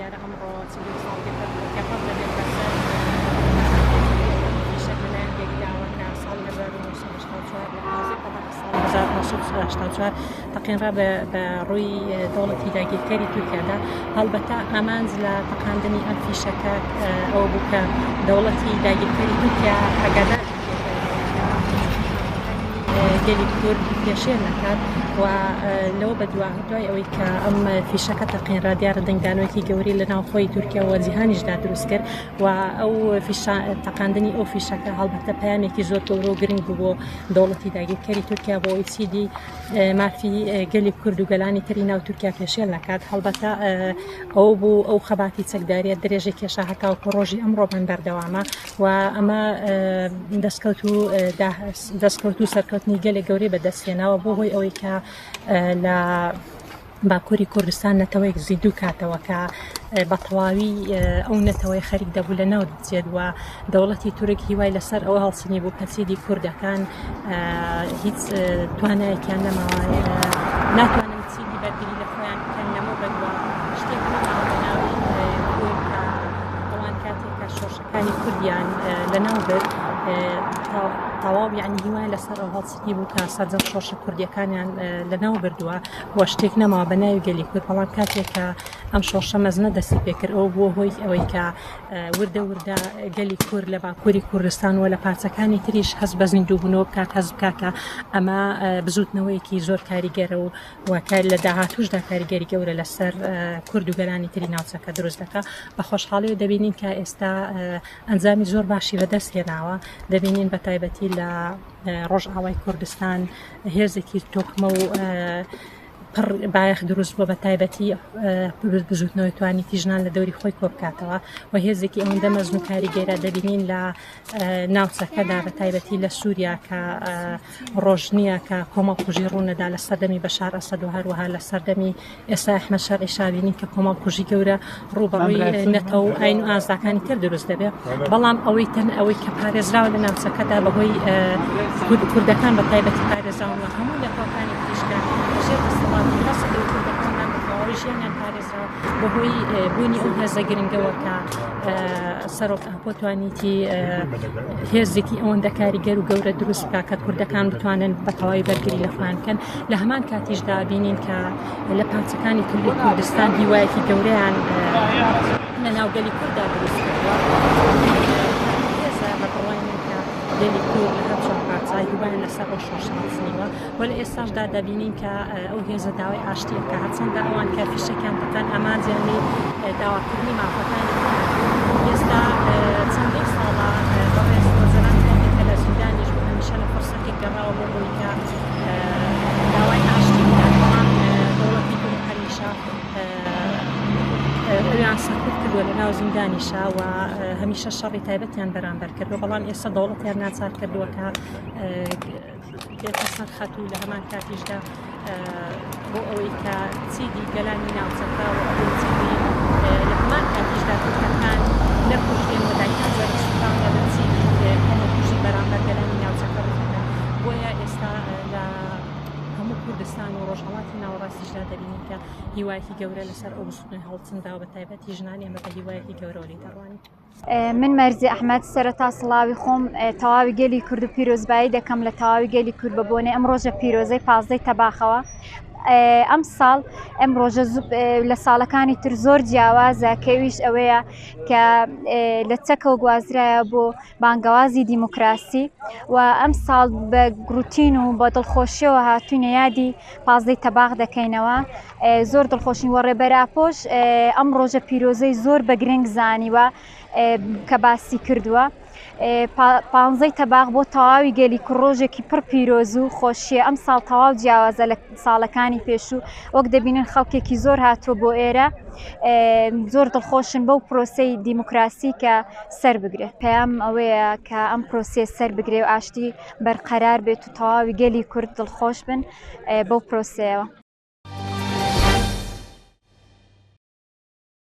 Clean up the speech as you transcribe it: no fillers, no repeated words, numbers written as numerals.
دیارە ئەمڕۆ 41 ساڵ تێپەڕ دەبێت بەسەر فیشەک لەلایەن گەریلاوە کە ساڵی 1984 لە 15 تەباخی ساڵی 1984 تەقێنرا بە ڕووی دەوڵەتی داگیرکەری تورکیادا. هەڵبەتە ئامانج لە تەقاندنی ئەم فیشەکە ئەوە بوو کە دەوڵەتی داگیرکەری تورکیا ئاگادار گەلی کورد پێشێل نەکات و لەوە بەدوا دوای ئەوەی کە ئەم فیشەکە تەقێنرا دیارە دەنگدانەوەیەکی گەورەی لە ناوخۆی تورکیا و جیهانیشدا دروست کرد و ئەو فیشە تەقاندنی ئەو فیشەکە هەڵبەتە پەیامێکی زۆر گەورە و گرنگ بوو بۆ دەوڵەتی داگیرکەری تورکیا بۆ ئەوەی چیدی مافی گەلی کورد و گەلانی تری ناو تورکیا پێشێل نەکات هەڵبەتە ئەو بوو ئەو خەباتی چەکداریە درێژەی کێشا هەتاوەکو ڕۆژی ئەمڕۆمان بەردەوامە و ئەمە دەستکەوت و دەستکەوت و سەرکەوتنی گەلێک گەورەی بەدەستهێناوە بۆ هۆی ئەوەی کە لە باکووری کوردستان نەتەوەیەک زیندوو کاتەوە کە بە تەواوی ئەو نەتەوەی خەریک دەبوو لە ناو بچێت و دەوڵەتی تورک هیوای لەسەر ئەوە هەڵچنی بوو کە چیدی کوردەکان هیچ توانایەکیان نەماوە ناتوانن چیدی بەرگری لە خۆیان بکەن لەمە بەدوا شتێک نەماوە بە ناوی کورد کە ئەوان کاتێک کە شۆڕشەکانی کوردیان لەناو برد تەواو یعنی هیوای لەسەر ئەو هەڵچنی بوو کە سەرجەم شۆڕشە کوردیەکانیان لەناو بردووە و شتێک نەماوە بە ناوی گەلی کورد بەڵام کاتێک کە ئەم شۆڕشە مەزنە دەستی پێکرد ئەو بووە هۆی ئەوەی کە وردە وردە گەلی کورد لە باکووری کوردستان و لە پارچەکانی تریش هەست بە زیندووبوونەوە بکات هەست بکات کە ئەمە بزووتنەوەیەکی زۆر کاریگەرە و و کار لە داهاتووشدا کاریگەری گەورە لەسەر کورد و گەلانی تری ناوچەکە دروست دەکات بە خۆشحاڵیەوە دەبینین کە ئێستا ئەنجامی زۆر باشی بەدەست هێناوە دەبینین بە تایبەتی لە ڕۆژئاوای کوردستان هێزێکی تۆکمە و پڕ بایەخ دروست بووە بە تایبەتی بزوتنەوەی توانیتی ژنان لە دەوری خۆی کۆبکاتەوە و هێزێکی ئەوەندە مەزن و کاریگەرە دەبینین لە ناوچەکەدا بە تایبەتی لە سووریا کە ڕۆژ نییە کە کۆمەڵکوژی ڕوونەدا لە سەردەمی بەشار ئەسەد و هەروەها لە سەردەمی ئێستا ئەحمەد شەرعی شابینین کە کۆمەڵکوژی گەورە ڕووبەڕووی نەتەوە و ئاین و ئازاکانی تر دروست دەبێت بەڵام ئەوەی تەن ئەوەی کە پارێزراوە لە ناوچەکەدا بەهۆی کوردەکان بە تایبەتی پارێزراون و هەموو نەتەوەکانی تریش کە ژێر دەسەڵاتی هەسەدە و کوردەکانمان بە تەواوی ژیانیان پارێزراوە بەهۆی بوونی ئەو هێزە گرنگەوە کە سەرۆک ئاپۆ توانیتی هێزێکی ئەوەندە کاریگەر و گەورە دروست بکە کە کوردەکان بتوانن بە تەواوی بەرگری لە خۆیان بکەن لە هەمان کاتیشدا بینین کە لە پارچەکانی تری کوردستان هیوایەکی گەورەیان لە ناو گەلی کورددا دروست کردووە هێزە بە بڕوای من کە گەلی کورد لە هەر چوار پارچە هیوایان لەسەر ئەو شۆڕشە هەڵچنیوە و لە ئێستاشدا دەبینین کە ئەو هێزە داوای ئاشتی ئەکا هەرچەندە ئەوان کە فیشەکیان تەقان ئامانجیان لێی داواکردنی مافەکانی خۆیان بوو ئێستا چەندین ساڵە بەڕێز ئۆجەلان کاتێک کە لە زیندانیش بوو هەمیشە لە فرسەتێک گەڕاوە بۆ ئەوەی کە داوای ئاشتی بکات بەڵام دەوڵەتی تورک هەمیشە ئەویان سەرکوت کردووە لە ناو زیندانیشا و هەمیشە شەڕی تایبەتیان بەرامبەر کردووە بەڵام ئێستا دەوڵەتیان ناچار کردووە کە بێتە سەر خەت و لە هەمان کاتیشدا بۆ ئەوەی کە چیدی گەلانی ناوچەکە و ئەوەی چیدی لە هەمان کاتیشدا تورکەکان نەکوژرێن و دایکان زەرد سوتاو نەبن چیدی کۆمەڵکوژی بەرامبەر گەلانی ناوچەکە ڕوو بۆیە ئێستا لە هەموو کوردستان و ڕۆژهەڵاتی ناوەڕاستیشدا دەبینین کە هیوایەکی گەورە لەسەر ئەو بزوتنەوەی هەڵچنراوە بە تایبەتی ژنان ئێمە بە هیوایەکی گەورەوە لێی دەڕوانین. من مەرزی ئەحمەد سەرەتا سڵاوی خۆم تەواوی گەلی کورد و پیرۆزبایی دەکەم لە تەواوی گەلی کورد بە بۆنەی ئەم ڕۆژە پیرۆزەی پازدەی تەباخەوە ئەم ساڵ ئەم ڕۆژە لە ساڵەکانی تر زۆر جیاوازە کەویش ئەوەیە کە لە چەکەوە گوازرایە بۆ بانگەوازی دیموکراسی و ئەم ساڵ بە گروتین و بە دڵخۆشیەوە هاتوینە یادی پازدەی تەباخ دەکەینەوە زۆر دڵخۆشین وە ڕێبەر ئاپۆش ئەم ڕۆژە پیرۆزەی زۆر بە گرنگ زانیوە کە باسی کردووە پانزەی تەباخ بۆ تەواوی گەلی کوڕ ڕۆژێکی پڕ پیرۆز و خۆشیە ئەم ساڵ تەواو جیاوازە لە ساڵەکانی پێشوو وەک دەبینن خەڵکێکی زۆر هاتووە بۆ ئێرە زۆر دڵخۆشن بەو پرۆسەی دیموکراسی کە سەر بگرێت پەیام ئەوەیە کە ئەم پرۆسەیە سەر بگرێ و ئاشتی بەرقەرار بێت و تەواوی گەلی کورد دڵخۆش بن بەو پرۆسەیەوە.